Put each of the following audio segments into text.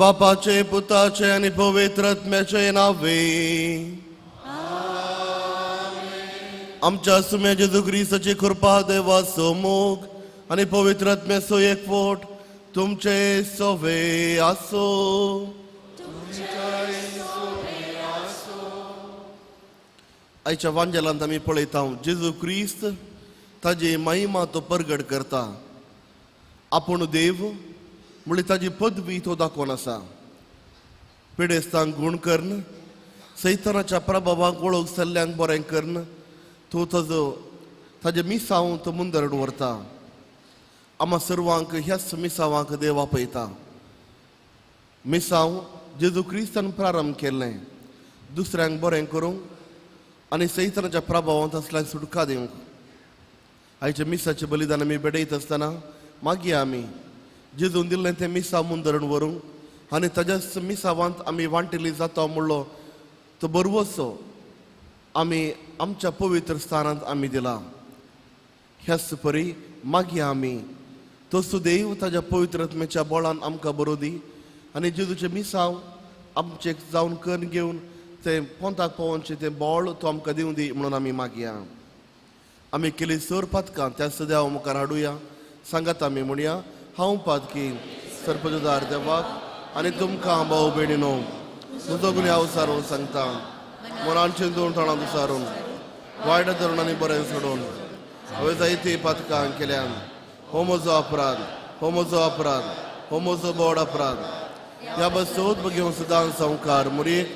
बापाचे पुताचे आनी पवित्र आत्म्याचे नावे आमच्या सुम्या जेजू क्रिस्ताची कृपा देवाचो मोग आनी पवित्र आत्म्याचो एकवट तुमचे सवे आसो. आयच्या वांजेलांत आमी पळयता जेजू क्रिस्त ताजी महिमा तो परगट करता. आपूण देव म्हणल्यार ताजी पदवी तो दाखोवन आसा. पिडेस्तांक गूण करून सैतानाच्या प्रभावाक वळख सल्ल्यांक बरें करून तो ताजो ताजे मिसांव तो मुंदरण व्हरता. आमा सर्वांक ह्याच मिसांवाक देव आपयता. मिसांव जेजू क्रिस्तान प्रारंभ केल्लें दुसऱ्यांक बरें करूंक आनी सैतानाच्या प्रभावांत आसल्यार सुटका दिवंक. आयच्या मिसाचें बलिदान आमी भेटयत आसतना मागीर आमी जेजून दिल्लें तें मिसांव मुंदरण व्हरूंक आनी ताज्याच मिसावांत आमी वांटिल्ली जाता म्हणलो तो बरवसो आमी आमच्या पवित्र स्थानांत आमी दिला. ह्याच परी मागीर आमी तो सुदैव ताज्या पवित्र आत्म्याच्या बळान आमकां बरो दी आनी जेजूचें मिसांव आमचें जावन करून घेवन तें पोंताक पावोवचें तें बळ तो आमकां दिवं दी म्हणून आमी मागया. आमी केली सर पातकां त्या सद्या मुखार हाडुया. सांगात आमी म्हणया, हांव पातकी सर्पजुदार देवाक आनी तुमकां भाव भयणीनो म्हजो गुन्यांव सारून सांगता. मनान चिंतून तोंडांत सारून वायट धरून आनी बरें सोडून हांवें जायतीं पातकां केल्यान. हो म्हजो अपराध, हो म्हजो अपराध, हो म्हजो बोड अपराध. ह्या बसोत घेवन सदां संवकार मुरीक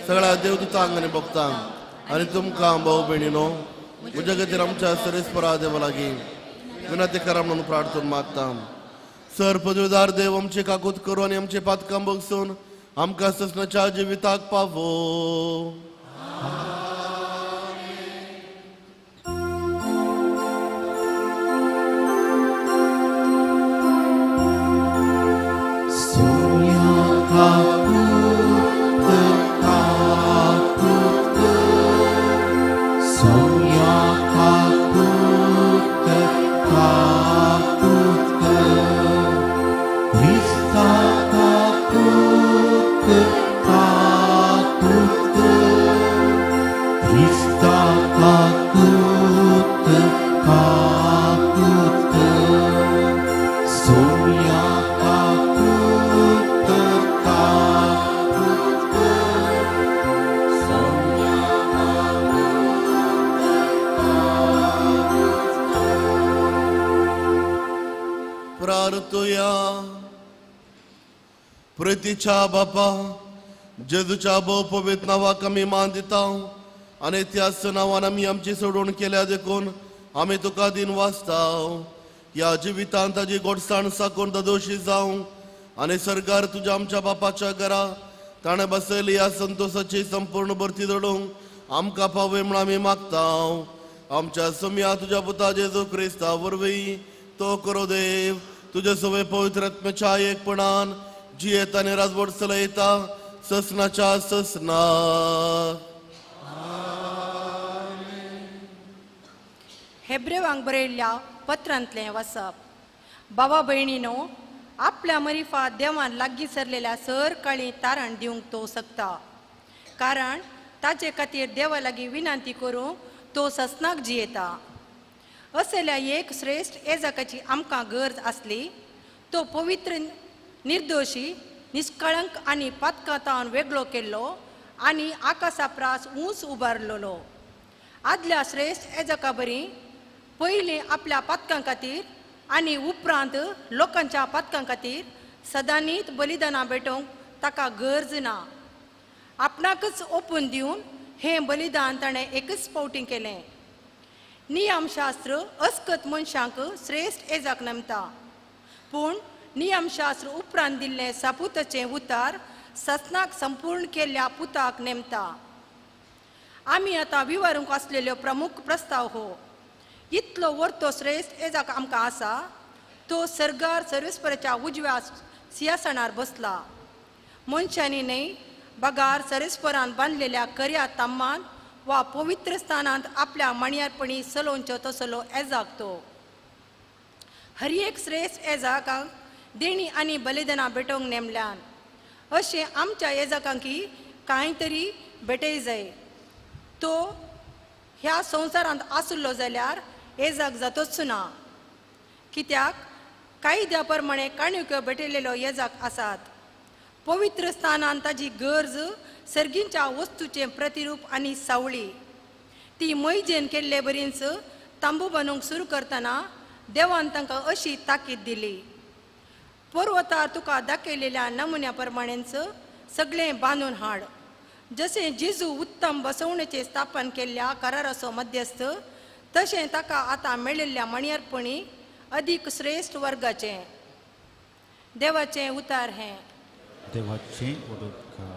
सगळ्या देवदूतांक आनी भक्तांक आनी तुमकां भाव भयणीनो म्हज्या खातीर आमच्या सरेस्परा देवा लागीं विनंती करा म्हणून प्रार्थना मागता. सर पदवीदार देव आमचे काकूत करू आनी आमचे पातकां बगसून आमकां ससनाच्या जिविताक पावो. प्रितीच्या बापा जेजूच्या भोव पवित्र नांवाक आमी मान दिता आनी त्याच नांवान आमी आमची सोडवण केल्या देखून आमी तुका दिन वाचता. ह्या जिवितांत ताजी गोडसाण साकून दोशी जावं आनी सरकार तुज्या आमच्या बापाच्या घरा ताणें बसयली ह्या संतोशाची संपूर्ण भरती दडूंक आमकां पावय म्हूण आमी मागता. आमच्या सुम्या तुज्या पुता जेजू क्रिस्ता वरवीं तो करो देव तुज्या सवय पवित्र आत्म्याच्या एकपणान जियेत आनी राजवट चलयता ससनाच्या ससना. हेब्रेवांक बरयल्ल्या पत्रांतलें वाचप. बाबा भयणीनो, आपल्या मरिफा देवान लागीं सरलेल्या सर काळी तारण दिवंक तो शकता, कारण ताचे खातीर देवा लागीं विनंती करूंक तो ससनाक जियेता. असल्या एक श्रेश्ठ एजाकाची आमकां गरज आसली. तो पवित्र, निर्दोशी, निष्कळंक आनी पातकां वेगळो केल्लो आनी आकाशा प्रास ऊंच उबारलेलो. आदल्या श्रेश्ठ एजका बरी पयलीं आपल्या पातकां खातीर आनी उपरांत लोकांच्या पातकां खातीर सदांनीत बलिदानां भेटोवंक ताका गरज ना. आपणाकच ओपून दिवन हें बलिदान ताणें एकच फावटी केलें. नियमशास्त्र अस्कत मनशांक श्रेश्ठ एजाक नेमता, पूण नियमशास्त्र उपरांत दिल्लें सापुताचें उतार ससनाक संपूर्ण केल्ल्या पुताक नेमता. आमी आतां विवरूंक आसलेल्यो प्रमुख प्रस्ताव हो. इतलो वर्तो श्रेश्ठ एजाक आमकां आसा, तो सरगार सर्वेस्पराच्या उजव्या सिंहासनार बसला. मनशांनी न्हय बगार सर्वेस्परान बांदलेल्या कर्या ताम्मान वा पवित्र स्थानांत आपल्या माणयारपणी सलोवचो तसलो एजाक तो. हर एक श्रेश्ठ एजाकांक देणी आनी बलिदानां भेटोवंक नेमल्यान अशें आमच्या एजाकांकी कांय तरी भेटय जाय. तो ह्या संवसारांत आसलो जाल्यार एजाक जातोच ना, कित्याक कायद्या प्रमाणे काणयो भेटयलेलो एजाक आसात. पवित्र स्थानान ताजी गरज सर्गींच्या वस्तूचें प्रतिरूप आनी सावळी. ती मैजेन केल्ले बरींच तांबू बांदूंक सुरू करतना देवान तांकां अशी ताकीद दिली, पर्वतार तुका दाखयलेल्या नमुन्या प्रमाणेंच सगळें बांदून हाड. जशें जेजू उत्तम बसवणेचें स्थापन केल्ल्या कराराचो मध्यस्थ, तशें ताका आतां मेळिल्ल्या मणयारपणी अदीक श्रेश्ठ वर्गाचें. देवाचें उतार हें. देवाचें उदकार.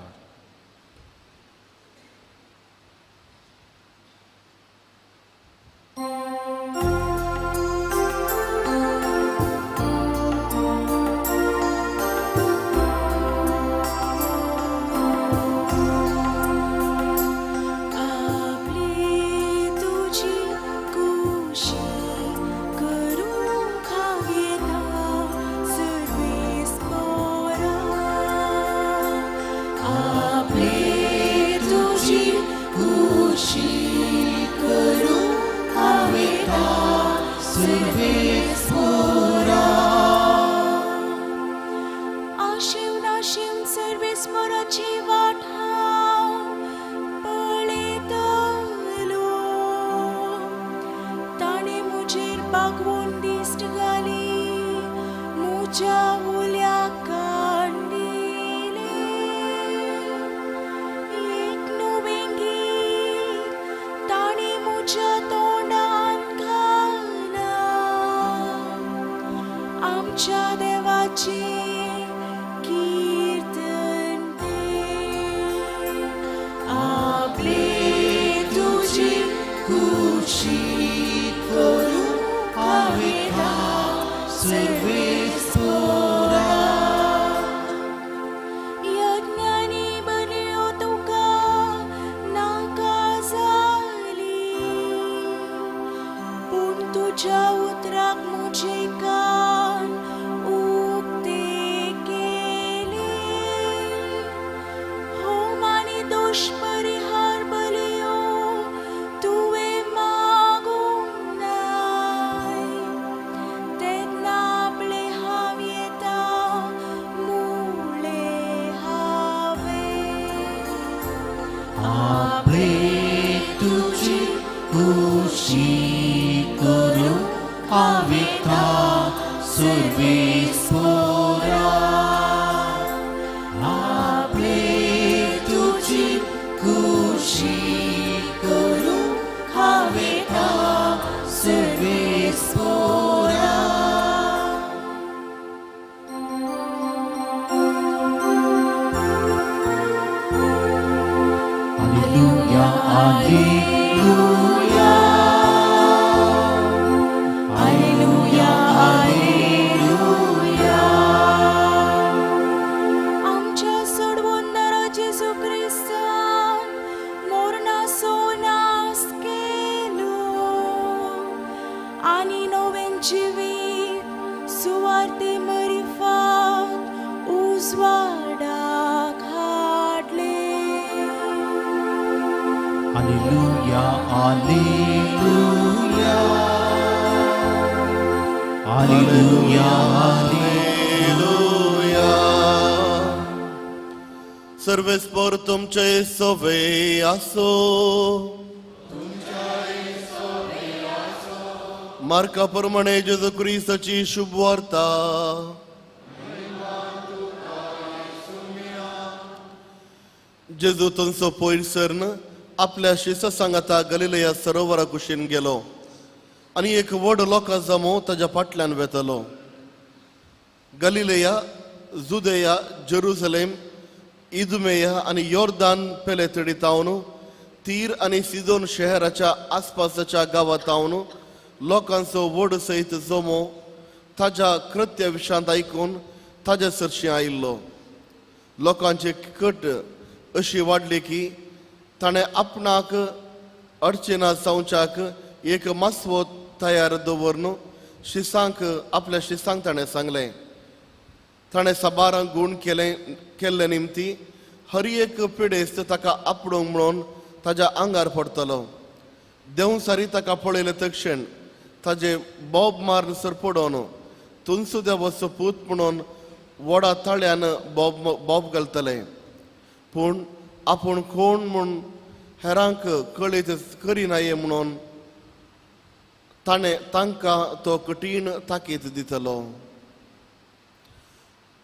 सर्वेस्पर तुमचे सोवे आसो. मार्का प्रमाणे जेजू क्रिस्ताची शुभ वार्ता. जेजू थंयचो पयर सरन आपल्या शिसा सांगाता गलिलेया सरोवरा कुशीन गेलो आनी एक व्हड लोकां जमो ताज्या फाटल्यान वेतालो. गलिलेया, जुदेया, जेरुसलेम, इदुमेया आनी योर्दान पेले तडी तावन तीर आनी सिदोन शहराच्या आसपासाच्या गांवांत हांव लोकांचो व्हड सयत जमो ताज्या कृत्य विशांत आयकून ताज्या सरशी आयिल्लो. लोकांची कट अशी वाडली की ताणें आपणाक अडचणा जावच्याक एक मासवो तयार दवरून शिसांक आपल्या शिसांक ताणें सांगलें. ताणें साबारांक गूण केले केल्ले निमती हर एक पिडेस्त ताका आपडूंक म्हणून ताज्या आंगार पडटलो. देंवसारी ताका पळयलें तक्षण ताजे बोब मारून सर पडोवन तुमचो देवाचो पूत म्हणून व्हडा ताळ्यान बोब बोब घालतले. पूण आपूण कोण म्हूण हेरांक कळीत करिनाये म्हणून ताणें तांकां तो कठीण ताकीद दितलो.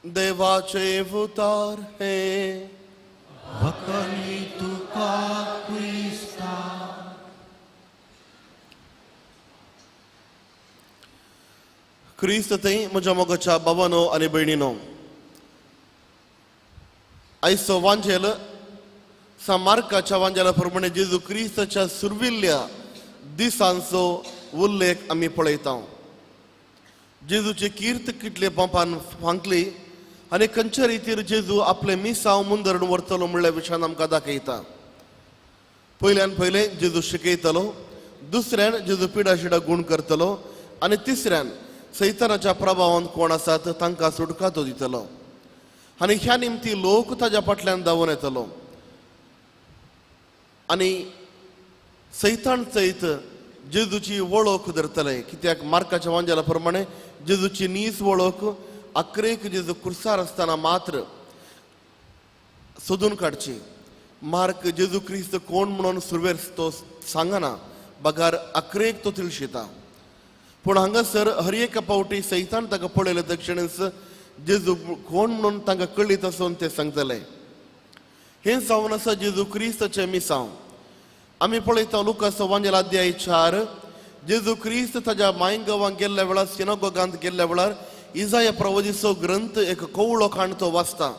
देवाचे उतार हे वखणी तुका क्रिस्ता. क्रिस्त थंय म्हज्या मोगाच्या बाबानो आनी भयणीनो, आयचो वांजेल सा मार्काच्या वांजेला प्रमाणे जेजू क्रिस्ताच्या सुरविल्ल्या दिसांचो उल्लेख आमी पळयता. जेजूची कीर्त कितले पंपान फांकली आनी खंयच्या रितीर जेजू आपले मिसांव मुंदरण व्हरतलो म्हणल्या विशयान आमकां दाखयता. पयल्यान पयलें जेजू शिकयतलो, दुसऱ्यान जेजू पिडाशिडा गूण करतलो आनी तिसऱ्यान सैतानाच्या प्रभावान कोण आसात तांकां सुटका तो दितलो. आनी ह्या निमती लोक ताज्या फाटल्यान धांवून येतलो आनी सैतान सयत जेजूची वळख धरतले. कित्याक मार्काच्या वांजेला प्रमाणे जेजूची नीज वळख अकरेक जेजू कुर्सार आसतना मात्र सोदून काडची. मार्क जेजू क्रिस्त कोण म्हणून सुरवेर तो सांगना, बगार अकरेक तो तिळशिता. पूण हांगासर हर एका पावटी सैतान ताका पळयले दक्षिणेस जेजू कोण म्हणून तांकां कळीत आसून ते सांगतले. हें जावन आसा जेजू क्रिस्ताचें मिसांव. आमी पळयता लुकास वांजेल अध्याय 4 जेजू क्रिस्त ताज्या मायंगांवांक गेल्ल्या वेळार सिनागोगांत गेल्ल्या वेळार इजाया प्रवादीचो ग्रंथ एक कवळो खाण तो वाचता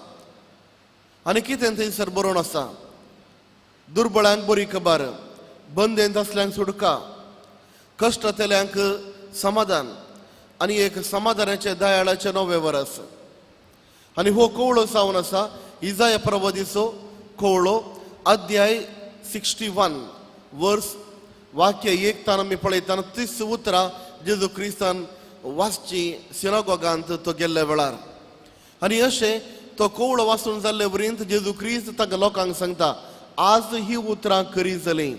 आनी कितें थंयसर बरोवन आसा, दुर्बळांक बरी खबर, बंदेंत आसल्यांक सुटका, कश्टांतल्यांक समाधान आनी एक समाधानाचें दयाळाचें नवें वरस. आनी हो कवळो जावन आसा इजाया प्रवादीचो कवळो अध्याय 61 वर्स वाक्य 1 तान आमी पळयतना 30 उतरां जेजू क्रिस्तान वाचची सिनागोगांत तो गेल्ल्या वेळार. आनी अशें तो कवळो वाचून जाल्ले वरींत जेजू क्रिस्त तांकां लोकांक सांगता, आज ही उतरां खरी जालीं.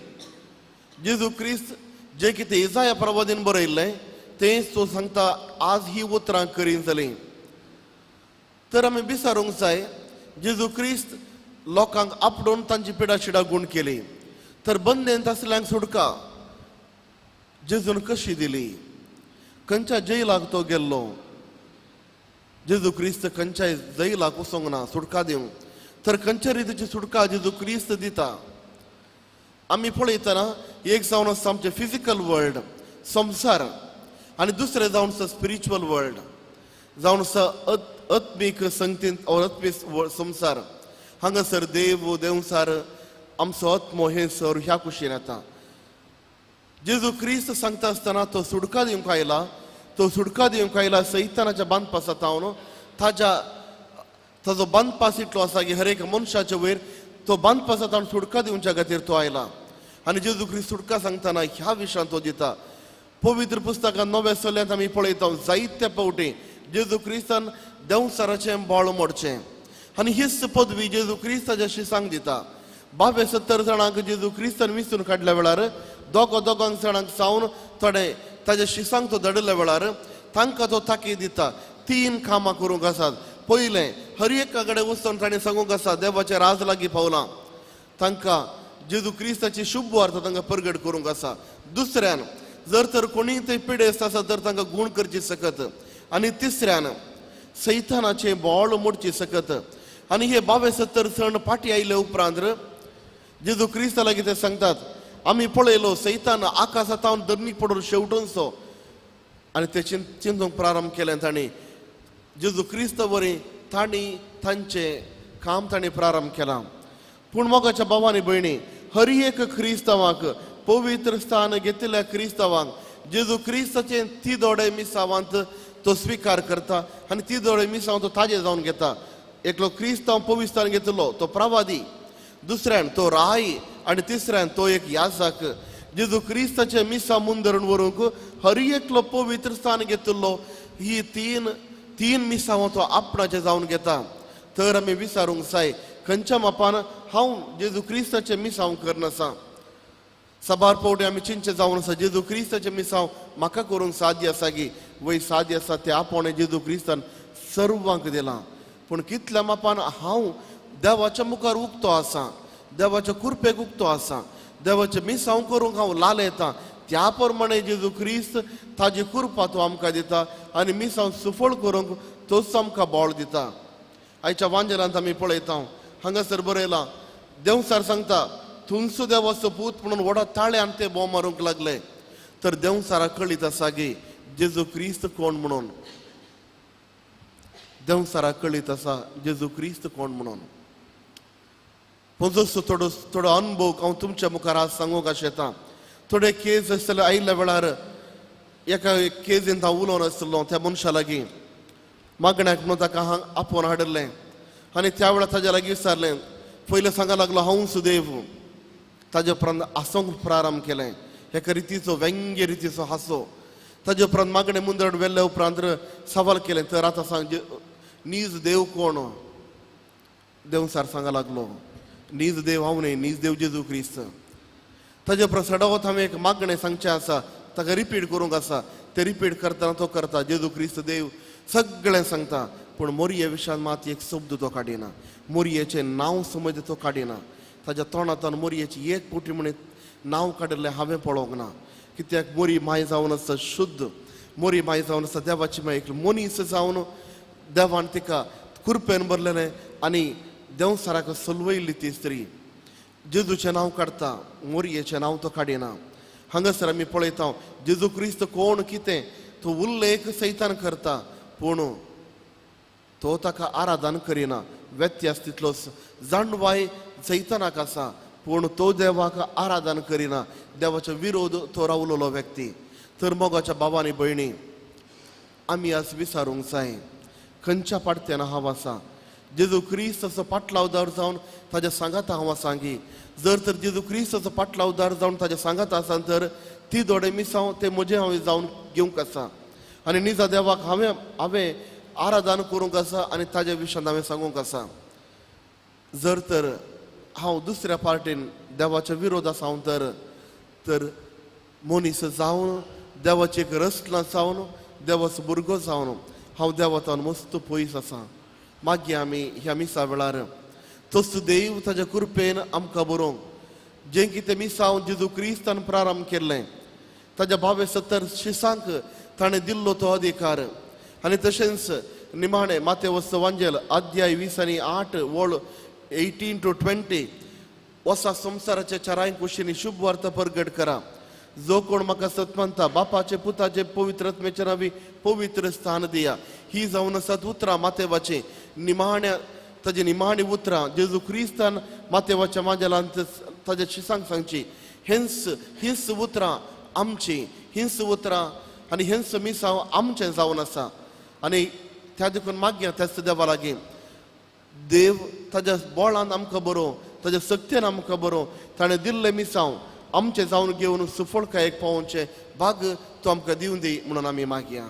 जेजू क्रिस्त जे कितें इजाया प्रवादीन बरयल्लें तेंच तो सांगता, आज ही उतरां खरी जालीं. तर आमी विचारूंक जाय जेजू क्रिस्त लोकांक आपडून तांची पिडाशिडा गूण केली, तर बंदेंत आसल्यांक सुटका जेजून कशी दिली? खंयच्या जैलाक तो गेल्लो? जेजू क्रिस्त खंयच्याय जैलाक वचोंक ना सुटका दिवंक, तर खंयच्या रितीची सुटका जेजू क्रिस्त दिता? आमी पळयतना एक जावन आसा आमचें फिजिकल वर्ल्ड संवसार आनी दुसरें जावन आसा स्पिरिच्युअल वर्ल्ड, जावन आसा आत्मीक संगतीन और आत्मीक संवसार. हांगासर देव देवसार आमचो आत्मो हे सर ह्या कुशीन येता. जेजू क्रिस्त सांगता आसतना तो सुटका दिवंक आयला, तो सुटका दिवंक आयला सैतानाच्या बांदपासा तावन ताज्या ताजो बांदपास इतलो आसा की हर एक मनशाचे वयर तो बांदपासा तावन सुटका दिवच्या खातीर तो आयला. आनी जेजू क्रिस्त सुटका सांगतना ह्या विशयांत तो दिता. पवित्र पुस्तकां नव्या सल्ल्यांत आमी पळयता जायते फावटी जेजू क्रिस्तान देंवचाराचें बाळ मोडचें आनी हीच पदवी जेजू क्रिस्ताच्या शिसांक दिता. 72 जाणांक जेजू क्रिस्तान विसून काडल्या वेळार दोगो दोगांक जाणांक सावन थोडे ताज्या शिसांक तो धाडिल्ल्या वेळार तांकां तो ताकीद दिता. 3 कामां करूंक आसात. पयलें, हर एका कडेन वचून ताणें सांगूंक आसा देवाचें राज लागीं पावलां, तांकां जेजू क्रिस्ताची शुभ वार्ता तांकां परगट करूंक आसा. दुसऱ्यान, जर तर कोणीय थंय पिडेस्त आसा तर तांकां गूण करची सकत. आनी तिसऱ्यान, सैतानाचें बोळ मोडची सकत. आनी हे 72 सण फाटीं आयले उपरांत जेजू क्रिस्ता लागीं ते सांगतात, आमी पळयलो सैतान आकाशांत धरणीक पडून शेवटूनसो. आनी ते चिंतूंक प्रारंभ केलें तांणी जेजू क्रिस्त वरी तांणी तांचें काम तांणी प्रारंभ केलां. पूण मोगाच्या भावांनी भयणी, हर एक क्रिस्तांवाक, पवित्र स्थान घेतिल्ल्या क्रिस्तांवांक जेजू क्रिस्ताचें ती दोडे मिसावांत तो स्विकार करता आनी ती दोडे मिसांव तो ताजें जावन घेता. एकलो क्रिस्तांव पवित्र स्थान घेतलो तो प्रवादी, दुसऱ्यान तो राय आनी तिसऱ्यान तो एक याजक. जेजू क्रिस्ताचें मिसां मुंदरून व्हरूंक हर एकलो पवित्र स्थान घेतिल्लो ही तीन तीन मिसांव तो आपणाचें जावन घेता. तर आमी विचारूंक जाय खंयच्या मापान हांव जेजू क्रिस्ताचें मिसांव करनासा. साबार पावटी आमी चिंतचें जावन आसा जेजू क्रिस्ताचें मिसांव म्हाका करूंक साध्य आसा गी? वय साध्य आसा तें आपोवणें जेजू क्रिस्तान सर्वांक दिलां. पूण कितल्या मापान हांव देवाच्या मुखार उक्तो आसा, देवाच्या कुरपेक उक्तो आसा, देवाचें मिसांव करूंक हांव लाल येता, त्या प्रमाणे जेजू क्रिस्त ताजी कुरपा तो आमकां दिता आनी मिसांव सुफळ करूंक तोच आमकां बळ दिता. आयच्या वांजेलांत आमी पळयता हांगासर बरयलां, देंवचार सांगता तुमचो देवाचो पूत म्हणून व्हडा ताळ्यान ते बोम मारूंक लागले. तर देंवचाराक कळीत आसा गी जेजू क्रिस्त कोण म्हणून. देंवचाराक कळीत आसा जेजू क्रिस्त कोण म्हणून. पूण जसो थोडो थोडो अनुभव हांव तुमच्या मुखार आज सांगूंक आशेता. थोडे केज आसतले आयिल्ल्या वेळार एका केजीन हांव उलोवन आसलो त्या मनशा लागीं, मागण्याक म्हणून ताका हांग आपोवन हाडिल्लें आनी त्या वेळार ताज्या लागीं विचारलें. पयलें सांगा लागलो हांव सुदेव. ताजे उपरांत हांसूंक प्रारंभ केलें, एका रितीचो व्यंग्य रितीचो हांसो. ताजे उपरांत मागणें मुंदरण व्हेल्ल्या उपरांत सवाल केलें, तर आतां सांग नीज देव कोण? देवचार सांगा लागलो नीज देव हांव न्हय, नीज देव जेजू क्रिस्त. ताजे उपरांत सडावत हांवें एक मागणें सांगचें आसा, ताका रिपीट करूंक आसा. तें रिपीट करतना तो करता जेजू क्रिस्त देव सगळें सांगता, पूण मोरये विशयान मात एक शब्द तो काडिना, मोरयेचें नांव समज तो काडिना. ताज्या तोंडांतल्यान मोरयेची एक पोटी म्हण नांव काडिल्लें हांवें पळोवंक ना. कित्याक मोरी माय जावन आसता शुद्ध, मोरी माय जावन आसता देवाची माय, एक मनीस जावन देवान तिका कुरपेन भरलेलें आनी देंवचाराक सलवयल्ली ती स्त्री. जेजूचें नांव काडटा, मोरयेचें नांव तो काडिना. हांगासर आमी पळयता जेजू क्रिस्त कोण कितें तो उल्लेख सैतान करता, पूण तो ताका आराधन करिना. व्यत्यास तितलोच जाणवाय सैतानाक आसा, पूण तो देवाक आराधन करिना, देवाचो विरोध तो रावलेलो व्यक्ती. तर मोगाच्या बाबांनी भयणी आमी आज विचारूंक जाय खंयच्या पाडत्यान हांव आसा. जेजू क्रिस्ताचो पाटलावदार जावन ताज्या सांगाता हांव आसा गी? जर तर जेजू क्रिस्ताचो पाटलावदार जावन ताज्या सांगाता आसा तर ती दोडे मिसांव ते म्हजें हांवें जावन घेवंक आसा आनी निजा देवाक हांवें हांवें आराधन करूंक आसा आनी ताज्या विशयान हांवें सांगूंक आसा. जर तर हांव दुसऱ्या पार्टीन देवाच्या विरोध आसा हांव तर तर मनीस जावन देवाची एक रचना जावन देवाचो भुरगो जावन हांव देवातान मस्त पयस आसा. मागीर आमी ह्या मिसा वेळार तोच देव ताज्या कृपेन आमकां बरोवंक जें कितें मिसांव जेजू क्रिस्तान प्रारंभ केल्लें ताज्या बावे 70 शिसांक ताणें दिल्लो तो अधिकार. आनी तशेंच निमाणें मातेवस्त वांजेल अध्याय 20 आनी 8 वळ 18 to 20 वसा संवसाराच्या चारांय कुशींनी शुभ वार्ता परगट करा. जो कोण म्हाका सत मानता बापाचे पुताचे पवित्र आत्म्याचे नांवी पवित्र स्थान दिया. ही जावन आसात उतरां मातेवाची निमाण्या ताजी निमाणी उतरां जेजू क्रिस्तान मातेवाच्या माजेलांत ताज्या शिसांक सांगची. हेंच हीच उतरां आमची, हीच उतरां आनी हेंच मिसांव आमचें जावन आसा. आनी त्या देखून मागया त्याच देवा लागीं देव ताज्या बोळान आमकां बरोवं, ताज्या शक्तेन आमकां बरोवं, ताणें दिल्लें मिसांव आमचें जावन घेवन सुफळकायेक पावोवचें भाग तो आमकां दिवन दी म्हणून आमी मागया.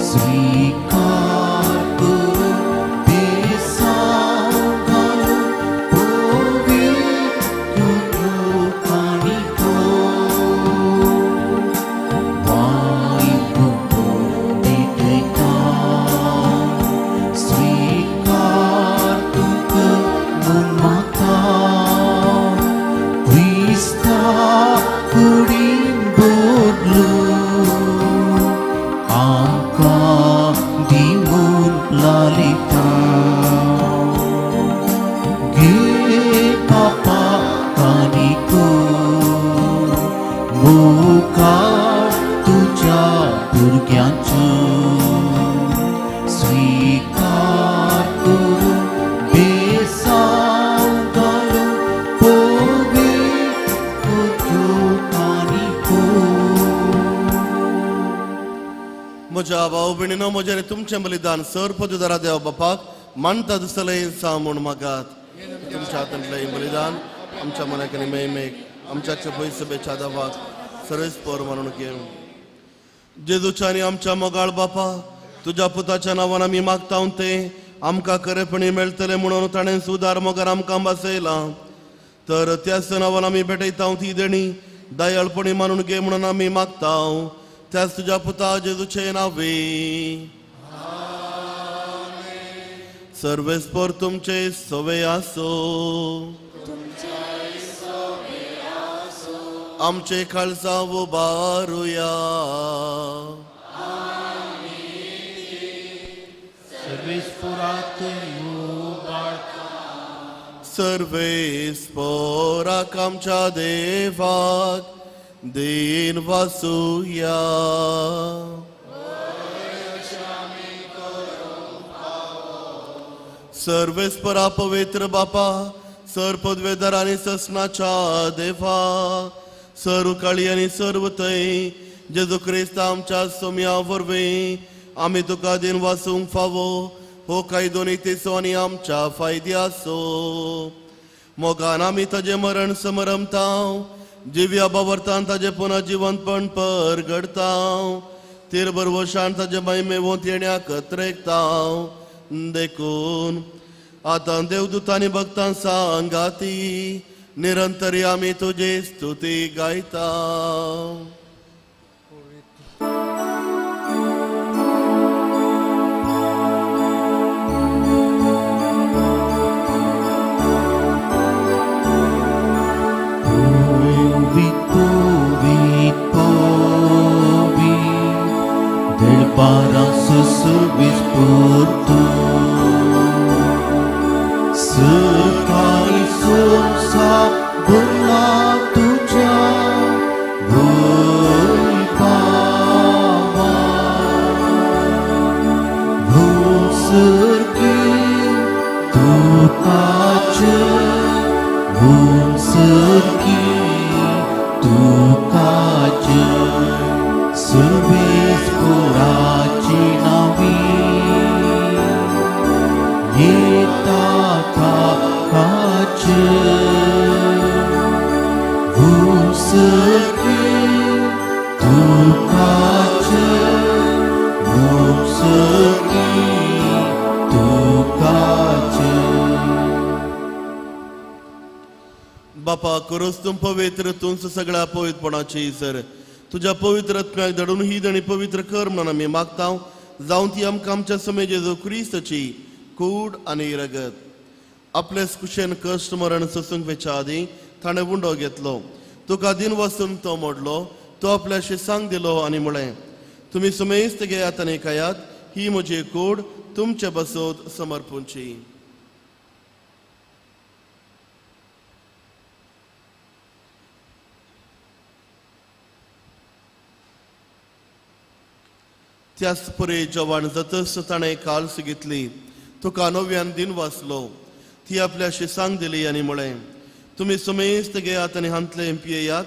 स्वीकार करू. तुका दिवन लालिता घे पापा कानिको मुखार तुज्या भुरग्यांचो स्वीकार करून बेसांव घालून पवित्र त्यो कानिको. म्हज्या भाव भयणीनो, म्हजें आनी तुमचें बलिदान सर पदुदारा देवा बापाक मानता दिसलें सा म्हूण मागात. तुमच्या हातांतलें बलिदान आमच्या मनाक आनी मेमेक आमच्या पयसभेच्या दावाक सरस पोर मानून घेवं. जेजूच्या आनी आमच्या मोगाळ बापा, तुज्या पुताच्या नांवान आमी मागता तें आमकां खरेपणी मेळटलें म्हणून ताणें सुदार मोगार आमकां बसयलां. तर त्याच नांवान आमी भेटयता ती देणी दयाळपणी मानून घे म्हणून आमी मागता त्याच तुज्या पुता जेजूचे नावे. सर्वेस्पर तुमचे सवे आसो. आमचे खालसा उबारुया. सर्वेस्पोराक सर्वेस्पोराक आमच्या देवाक दीन वासुया. सर्वेस्परा पवित्र बापा, सर पदवेदार आनी ससनाच्या देवा, सर्व काळी आनी सर्व थंय जेजू क्रिस्त आमच्या सोम्या वरवीं आमी तुका दिन वासूंक फावो हो कायदो नितीचो आनी आमच्या फायद्याचो. मोगान आमी ताजें मरण समरमताव, जिव्या बावरतान ताजें पुनः जिवंतपण परगडताव, तेर बरवशान ताजें महिमेवोंत येण्याक त्रेकताव. देखून आतां देवदूतांनी भक्तां सांगाती निरंतरी आमी तुजी स्तुती गायता. Para service por tu sekali susah berlaku berbawa sergi tu kaca sergi tu kaca servis kuraci nawi yeta kaca sergi tu kaca sergi tu kaca. बापा करोस तूं पवित्र तूंच सगळ्या पवित्रपणाची सर तुज्या पवित्र आत्म्याक धाडून ही देणी पवित्र कर म्हणून आमी मागता, जावन ती आमकां आमच्या समे जेजू क्रिस्ताची कूड आनी रगत. आपलेच कुशेन कश्ट मरण सोसूंक वेच्या आदीं ताणें उंडो घेतलो, तुका दिन वसून तो मोडलो, तो आपल्याशी सांग दिलो आनी म्हळें, तुमी सुमेस्त घेयात आनी खायात, ही म्हजी कूड तुमचे बसोत समर्पूंची. त्याच परी जवान जातच ताणें काल्स घेतली, तुका नव्यान दिन वाचलो, ती आपल्याशी सांग दिली आनी म्हळें, तुमी सुमेस्त घेयात आनी हांतलें पियेयात,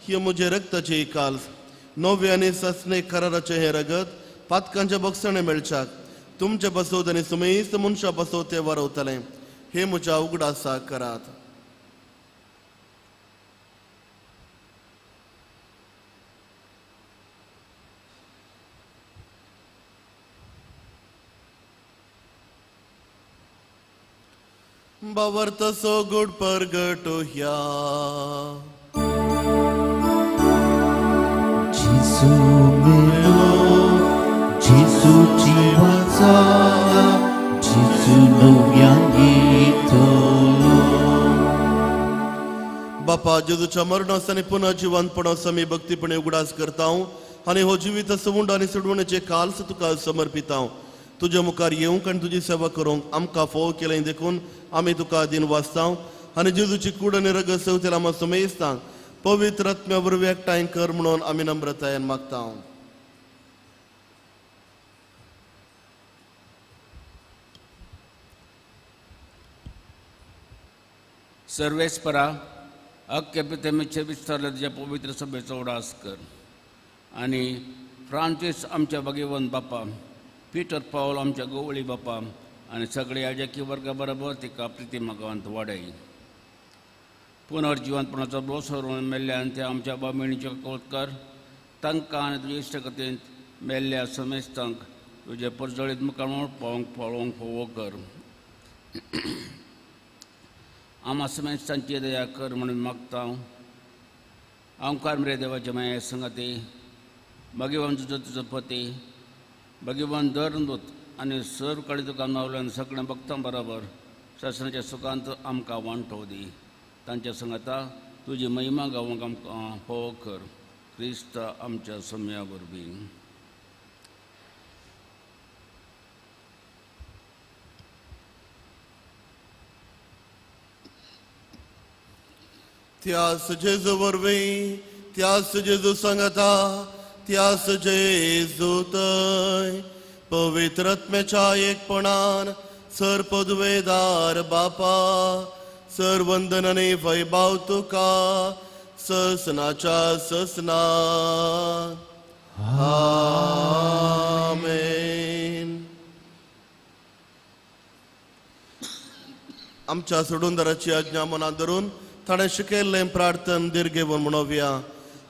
ही म्हजे रक्ताची काल्स, नव्या आनी सासणे कराराचें हें रगत पातकांच्या बक्षाणें मेळच्याक तुमचे बसोत आनी सुमेस्त मनशां बसोत तें वारवतलें, हें म्हज्या उगडासाक करात. बावर्त सो गुड परगट ह्या जेजू मेलो, जेजू जिवन जाला, जेजू नव्यान येतलो. बापा जेजूच्या मरणास आनी पुनः जिवंतपणास आमी भक्तीपणे उगडास करता. आनी हो जिवीत सवूंड आनी सोडवण्याचे काल्स तुका समर्पितांव. तुज्या मुखार येवंक आनी तुजी सेवा करूंक आमकां फोव केलें देखून आमी तुका दिन वाचतांव आनी जेजूची कूड आनी रगत सेवतेल आमकां समेस्तांक पवित्र आत्म्या वरवीं एकठांय कर म्हणून आमी नम्रतायेन मागतांव. सर्वेस्परा अख्खे पिथेमेचे विस्तारले तुज्या पवित्र सभेचो उडास कर आनी फ्रांसीस आमच्या भगेवन बापा, पिटर पावल आमच्या गोवळी बापा आनी सगळे याजकी वर्गा बरोबर तिका प्रिती मागांत वाडय. पुनर्जिवंतपणाचो ब्रोसोरून मेल्ल्यान त्या आमच्या बाबेणीच्यो कवत कर, तांकां आनी तुज्या इश्टकतेंत मेल्ल्या समेस्तांक तुजे परजळीत मुखार पावंक पळोवंक फोवो कर. आमा समेस्तांची दया कर म्हणून मागता. आमकार मरे देवाच्या माया संगाती भगवान तुजो तुजो पती भगवान धर्मदूत आनी सर्व काळी तुका मावल्यान सगळ्या भक्तां बरोबर शासनाच्या सुखांत आमकां वांटो दी. तांच्या संगाता तुजी महिमा गावंक आमकां फोव कर. क्रिस्त आमच्या सम्या वरवीं. त्यास जेजू वरवीं, त्यास जेजू सांगता, त्यास जेजू थंय पवित्र आत्म्याच्या एकपणान सर पदवेदार बापा सर वंदन आनी वैभाव तुका ससनाच्या ससना. आमेन. आमच्या सोडूनदाराची आज्ञा मनात धरून ताणें शिकयल्लें प्रार्थन दीर्घेवन म्हणोवया.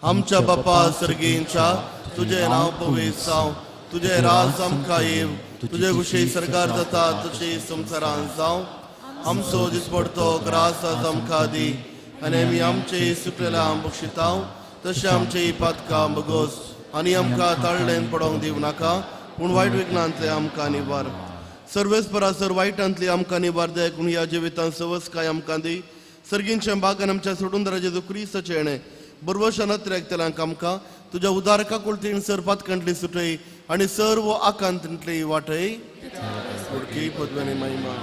आमच्या बापा सर्गींच्या तुजें नांव पवित्र जावं, तुजें राज आमकां येवं, तुजे कुशी सरकार जाता तशी संवसारांत जावं. आमचो दिसपडतो ग्रास आज आमकां दी आनी आमी आमचे सुकलेल्या बक्षितांव तशें आमचे पातकां बगोस आनी आमकां ताळ्ळेन पडोवंक दिवं नाका, पूण वायट विघ्नांतले आमकां निवार. सर्वेस्परा सर वायटांतली आमकां निवार देखून ह्या जिवितांत सवसकाय आमकां दी. सर्गींच्या बागान आमच्या सोडून जेजू क्रिस्ताचें येणें बरवशान अत्रेक आमकां तुज्या उदार काकुळतीन सर पातकांतली सुटय आनी सर्व आकांतांतली वाटय. उडकी पदव्यानी महिमा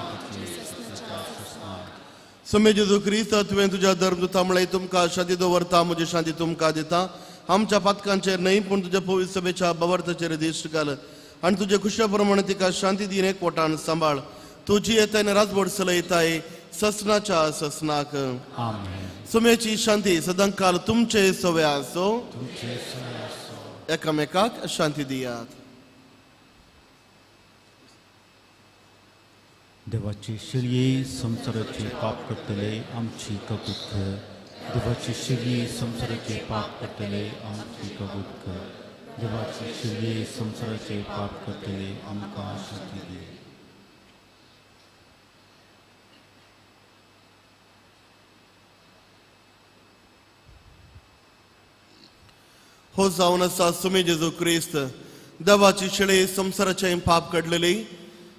समे जेजू क्रिस्त तुवें तुज्या धर्मदूता म्हळें तुमकां शांती दवरता, म्हजी शांती तुमकां दिता. आमच्या पातकांचेर न्हय पूण तुज्या पवित्र सभेच्या बवार्थाचेर दिश्ट घाल आनी तुजे खुशा प्रमाणे तिका शांती दीन एकवटान सांबाळ. तुजी येताय राजवट चलयताय ससनाच्या ससनाक. सुमेची शांती सदांकाल तुमचे सवे आसो. एकामेकाक शांती दियात. देवाची शिरये संवसाराचे पाप करतले आमची कबूत कर. देवाची शिरये संवसाराचे पाप करतले आमची कबूत कर. देवाची शिरये संवसाराचे पाप करतले आमकां शांती दी. हो जावन आसा सुमी जेजू क्रिस्त देवाची शेळे संवसाराचे पाप काडलेली.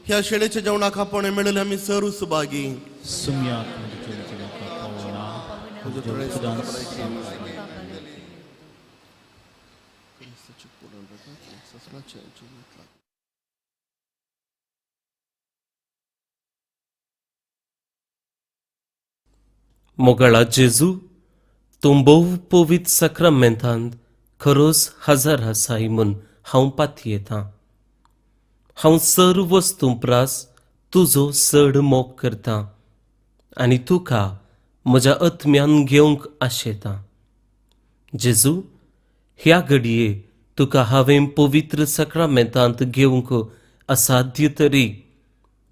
ह्या शेळेच्या जेवणाक आपण मेळिल्ले आमी सर्व सुभागी. मोगाळा जेजू, तूं भोव पवित्र साक्रामेंतांत खरोच हजार आसाय म्हूण हांव पातयेतां. हांव सर्व वस्तूं प्रास तुजो चड मोग करतां आनी तुका म्हज्या आत्म्यान घेवंक आशेतां. जेजू, ह्या घडये तुका हांवें पवित्र साक्रामेंतांत घेवंक असाध्य तरी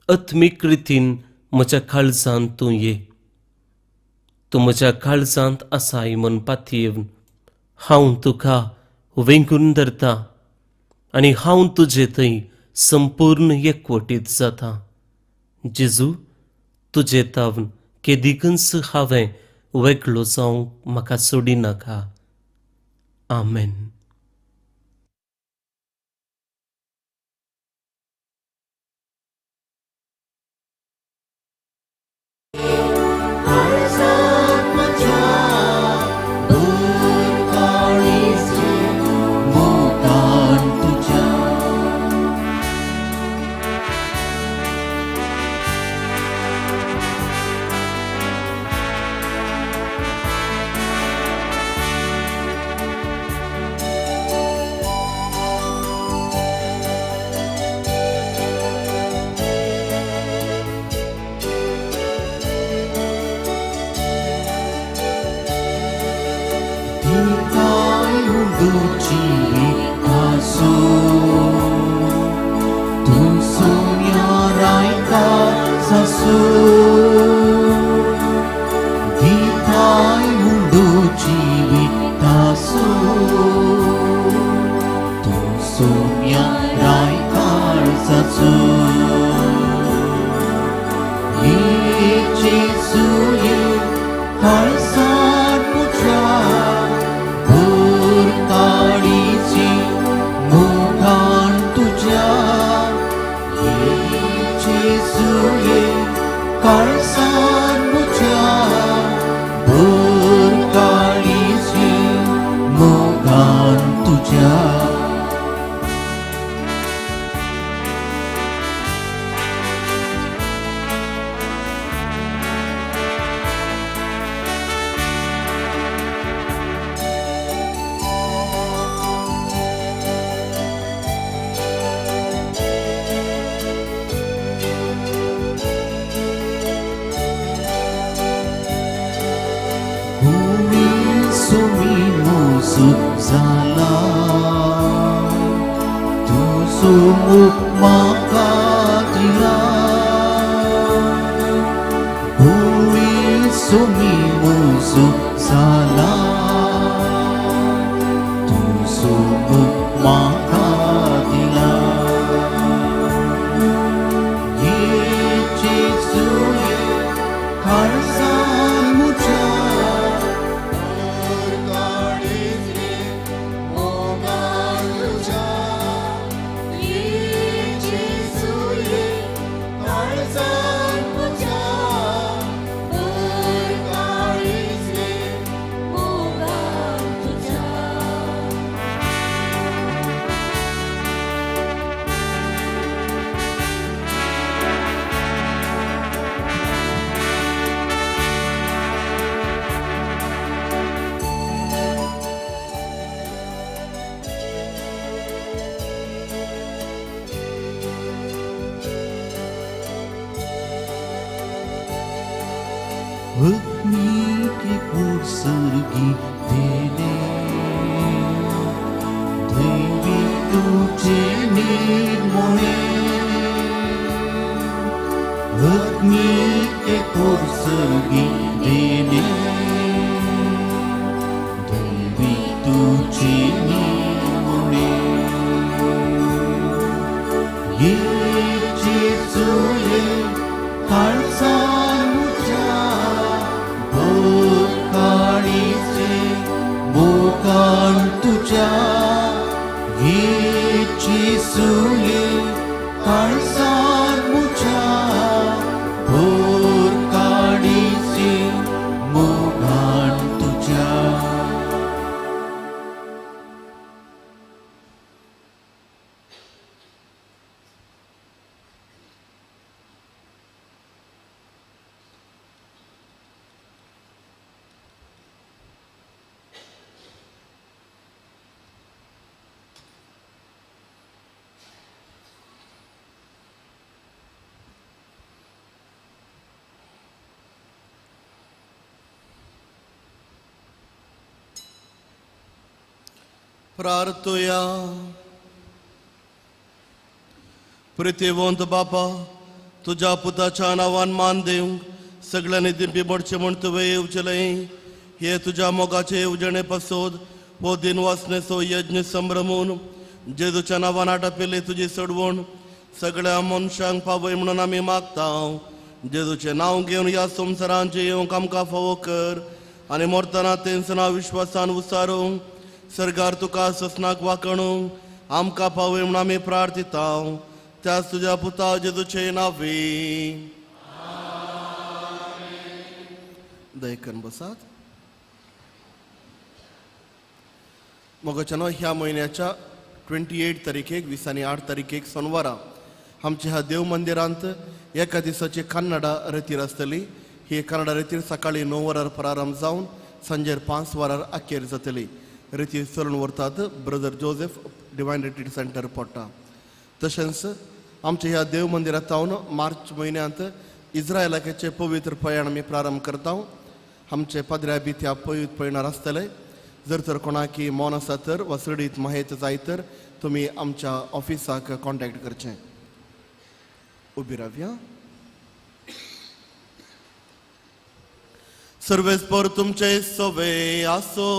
आत्मीक रितीन म्हज्या काळजांत तूं ये. तूं म्हज्या काळजांत आसाय म्हूण पातयेवन हांव तुका वेंगून धरता आनी हांव तुजे थंय संपूर्ण एकवटीत जाता. जेजू, तुजे तावन केदिकूच हांवें वेगळो जावंक म्हाका सोडिनाका. आमेन. Move. जिवितासो तूं सोम्या रायता सासू दिताय उंडो जिवितासो तूं सोम्या रायता सासू ये जेजू ये काळसान मुझ्या भर काळीची मोगान तुझ्या ये जेजू ये काळसान मुझ्या भर काळीची मोगान तुझ्या. जाला तुजो मोग म्हाका दिला गुळी सुमी मोजू जाला तुजो मोग म्हाका दिला ये जेजू ये काळजान मुझ्या अग्नी कोर्सर्गी देने देवी तुझे निर्मोणे अग्नी के कोर्सर्गी देने देवी तुझे निर्मोणे ये जेजू ये काळजान मुझ्या भर काळीचे मोगान तुझ्या ये जेजू ये काळजान मुझ्या भर काळीचे मोगान तुझ्या. प्रार्थुया. प्रितीवंत बापा, तुझ्या पुताच्या नांवान मान दिवंक सगळ्यांनी दिंपी मोडचे म्हूण तुवें येवचेलें हे तुझ्या मोगाचे येवजणे पासत हो दिन वासनेचो यज्ञ संभ्रमून जेजूच्या नांवान आटापिल्ली तुजी सोडवण सगळ्या मनशांक पावय म्हणून आमी मागता. जेजूचें नांव घेवन ह्या संवसारांचें येवंक आमकां फावो कर आनी मरतना तेंच नांव विश्वासान उसारूंक सरकार तुका ससनाक वाकणूंक आमकां पावय म्हणून आमी प्रार्थिता त्याच तुज्या पुता जेजूचे नांवी. दयकन बसात. मोगाच्यानो, ह्या म्हयन्याच्या 28 तारखेक 28 तारखेक सोनवारा आमच्या ह्या देव मंदिरांत एका दिसाची कन्नडा रेतीर आसतली. ही कन्नडा रेतीर सकाळी 9 वरार प्रारंभ जावन सांजेर 5 वरार अखेर जातली. रेतीर चलून व्हरतात brother Joseph divine retreat centre पडटा. तशेंच आमच्या ह्या देव मंदिरांत जावन मार्च म्हयन्यांत इस्रायलाचे पवित्र प्रयाण आमी प्रारंभ करता. आमचे पाद्र्या बी त्या पवित्र पयणार आसतले. जर तर कोणाकी मन आसा तर वा चडीत माहिती जाय तर तुमी आमच्या ऑफिसाक कॉन्टॅक्ट करचें. उबी रावया. सर्वेस्पर तुमचे सवे आसो.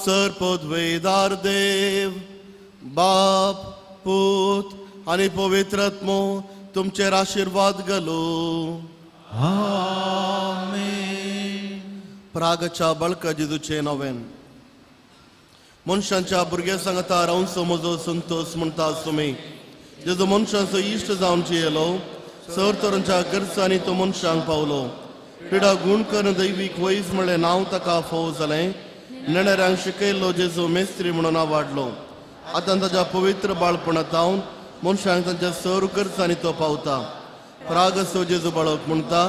सर पदवेदार देव बाप पूत आनी पवित्र आत्मो तुमचेर आशिर्वाद घालू. आमेन. प्रागच्या बळका जेजूचे नवेन मनशांच्या भुरग्या सांगता रावंचो म्हजो संतोष म्हणटा तुमी. जेजू मनशांचो इश्ट जावन जियेलो, सर तरांच्या गरजांनी तो मनशांक पावलो. पिडा गूण करून दैवीक वैज म्हणलें नांव ताका फोव जालें. नेणाऱ्यांक शिकयल्लो जेजू मेस्त्री म्हणून वाडलो. आतां ताच्या पवित्र बाळपणांत जावन मनशांक तांच्या सर गरजांनी तो पावता. प्रागसो जेजू बाळक म्हणटा,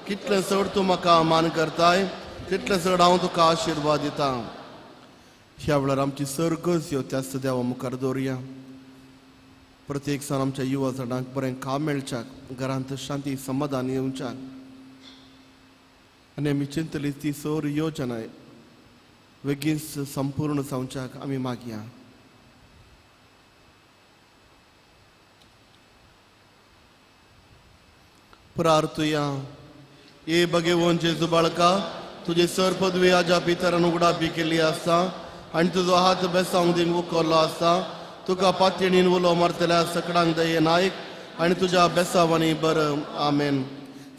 कितलें चड तूं म्हाका मान करताय तितलें चड हांव तुका आशिर्वाद दिता. ह्या वेळार आमची सर गरज त्याच देवा मुखार दवरुया. प्रत्येक सान आमच्या युवा जाणांक बरें काम मेळच्याक, घरांत शांती समाधान येवच्याक आनी आमी चिंतली ती सर योजना बेगीन संपूर्ण जावच्याक आमी मागया. प्रार्थुया. ए भगेवन जेजू बाळका, तुजे सर पदवी आजा पितरान उगडापी केल्ली आसा आनी तुजो हात बेसावंक दिवंक उखल्लो आसा. तुका पातयेणीन उलो मारतल्या सकडांक दये नायक आनी तुज्या बेसावांनी बरं. आमेन.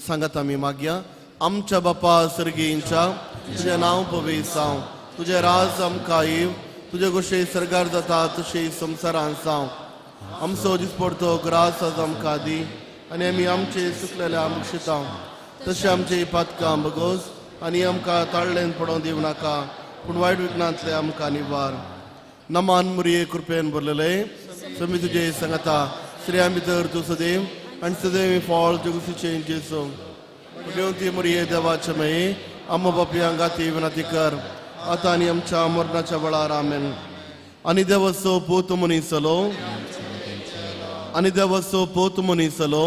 सांगात आमी मागया. आमच्या बापा सर्गींच्या, तुजें नांव पवित्र जावं, तुजें राज आमकां येव, तुजे गोशे सरगार जाता तशें संवसारांत जावं. आमचो दिसपडतो ग्रास आज आमकां दी आनी आमी आमचे सुकलेले आमकां शितां तशें आमचे पातकां बगोस आनी आमकां ताळ्ळेन पडोवंक दिवं नाका, पूण वायट विघ्नांतले आमकां निवार. नमान मुरये कृपेन भरलेले समी तुजे सांगता, स्त्रियां भितर तूं सदैव आनी सदैव फळ जगुसीचें जेजू. देवती मुरये देवाचे मये आम्हा बापयांक गाती विनंती कर आतां आनी आमच्या मरणाच्या वेळार. आमेन. आनी देवाचो पूत मनीस जालो, आनी देवाचो पूत मनीस जालो,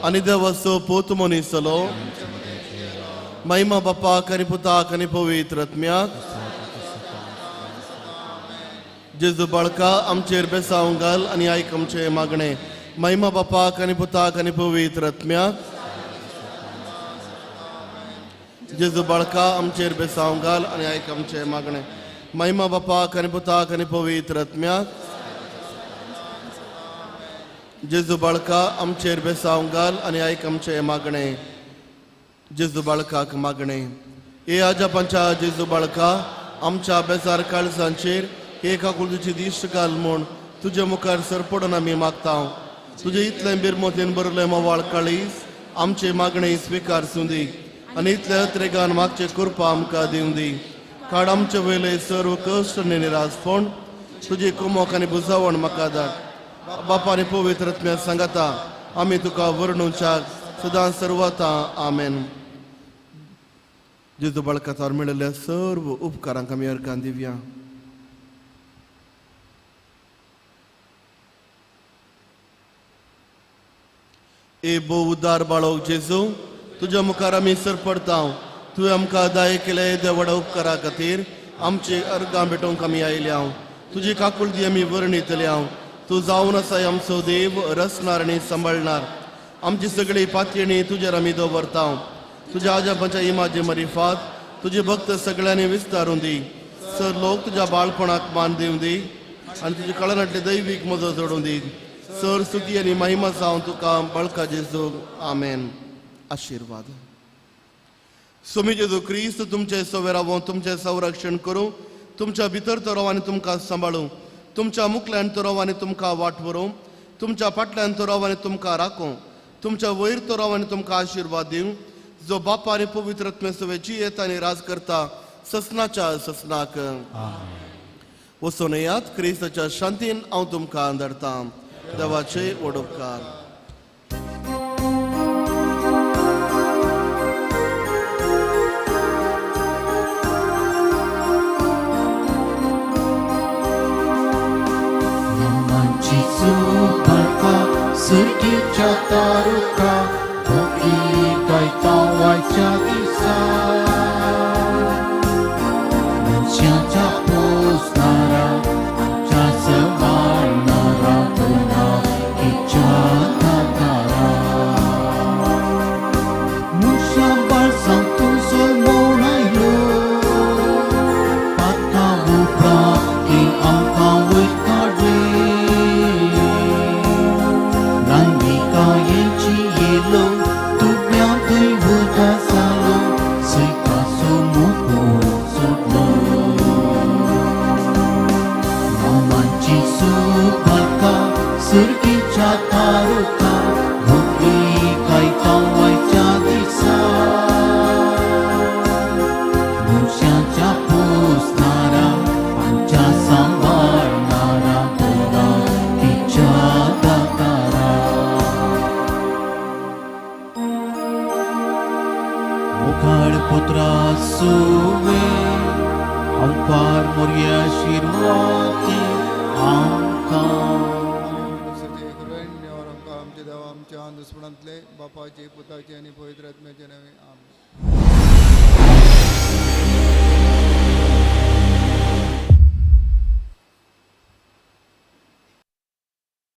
आनी देवाचो पूत मनीस जालो. महिमा बापाक आनी पुताक आनी पवित्र आत्म्याक. जेजू बाळका आमचेर बेसावंक घाल आनी आयक आमचें मागणें. महिमा बापाक आनी पुताक आनी पवित्र आत्म्याक. जेजू बाळका आमचेर बेसावंक घाल आनी आयक आमचें मागणें. महिमा बापाक आनी पुताक आनी पवित्र आत्म्याक. जेजू बाळका आमचेर बेसावंक घाल आनी आयक आमचें मागणें. जेजू बाळकाक मागणें. हे आजापांच्या जेजू बाळका, आमच्या बेजार काळजांचेर एका कुळची दिश्ट घाल म्हूण तुजे मुखार सरपडून आमी मागता. तुजे इतलें बिरमोतीन बरलें मोवाळ काळीज आमचे मागणें स्विकार दी आनी इतले अत्रेगान मागचे कृपा आमकां दिवं दी. काड आमचे वयले सर्व कश्ट आनी निरासपण, तुजी कुमोक आनी बुजावण म्हाका धाड. बापा आनी पवित्र आत्म्या सांगाता आमी तुका वर्णुच्याक सदां सर्वता. आमेन. जेजू बाळकाचार मेळिल्ल्या सर्व उपकारांक आमी अर्गां दिवया. ए भोव उदार बाळोक जेजू, तुज्या मुखार आमी सरपडता. तुवें आमकां दाय केले देवडा उपकारा खातीर आमचे अर्गां भेटोवंक आमी आयल्या. तुजी काकुळटी आमी वर्णितल्या. तूं जावन आसाय आमचो देव, रचणार आनी सांबाळणार. आमची सगळी पातयेणी तुजेर आमी दवरता. तुज्या आजापाच्या इमाजे मरिफात तुजे भक्त सगळ्यांनी विस्तारून दी. सर लोक तुज्या बाळपणाक मान दिवं दी आनी तुजे कळनांतले दैवीक मजो जोडूं दी. सर स्तुती आनी महिमा जावन तुका बळका जेजू. आमेन. आशिर्वाद. स्वामी जेजू क्रिस्त तुमचे सवे रावों, तुमचें संरक्षण करूं, तुमच्या भितर तो राव आनी तुमकां सांबाळूं, तुमच्या मुखल्यान तो राव आनी तुमकां वाट व्हरूं, तुमच्या फाटल्यान तो राव आनी तुमकां राखूं, तुमच्या वयर तो राव आनी तुमकां आशिर्वाद दिवं, जो बापा आनी पवित्र आत्म्या सवे जियेता आनी राज करता ससनाच्या ससनाक. वचून येयात क्रिस्ताच्या शांतीन हांव तुमकां धाडटा. देवाचे व्हड उपकार. सुरगीच्या तारुका भोगी गायता वायच्या दिसा. मुखाळ पुत्रा सुवे अंपार मोरया आशिर्वादी आमकां. सचे कृपेन आमकां आमच्या देवा आमच्या दुस्मणांतले बापाचे पुताचे आनी पवित्र आत्म्याचे नांवे. आमेन.